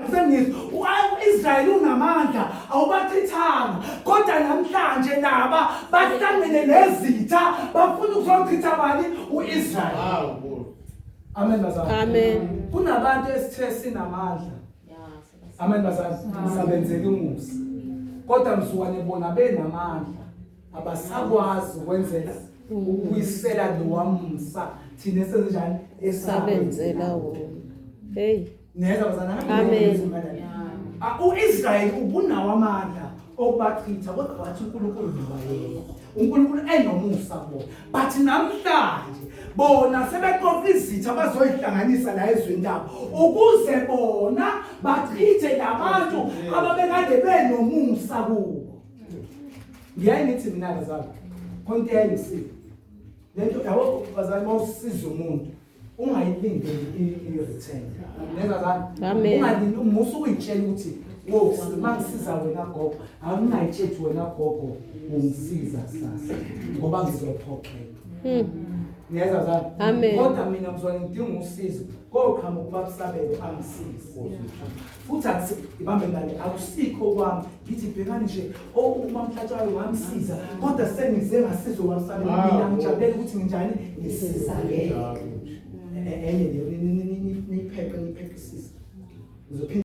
Usengizwa u-Israyeli unamandla awubachithanga kodwa namhlanje naba bahlangene nezitha bafuna ukuzochitha bani u-Israyeli. Amen bazalwane. Amen. Kunabantu esithe sinamandla. Amen bazalwane. Sabenzela umusa. Kodwa mzukwane bona benamandla abasakwazi ukwenzela ukubuyisela lowa musa thina esenzenjani Sabenzela wona. Hey. Niyeza bazalwane. Amen. Ah, u-Israyeli ubunawo amandla okubachitha kodwa wathi uNkulunkulu nobayena. uNkulunkulu enomusa kubona. But namhlanje bona sebeqoqa izitha bazoyihlanganisa la ezweni labo ukuze bona bachithe labantu ababekade benomusa kubo. Ngiyaye ngithi mina bazali, khona into eyayingisiza. Lento yabo bazali mawusiza umuntu ungayilindeli i-return. Neza zani? Amen. Ungalindi umusa ukuyitshela ukuthi wo mangisiza wena gogo, awungayitshethi wena gogo ungisiza kusasa ngoba ngizophoxeka. Niyeza zani? Amen. Kodwa mina mzwane ngidinga usizo. Koqhamuka ubabusabelo angisize. Futhi akusi ibambe ngale akusikho kwami ngithi bhekani nje uma mhlatshwayo wamsiza kodwa sengize ngasizwa ubabusabelo mina ngijabulela ukuthi nginjani ngisizakele. Enye leyo nipheqe nipheqisise. Ngizophinda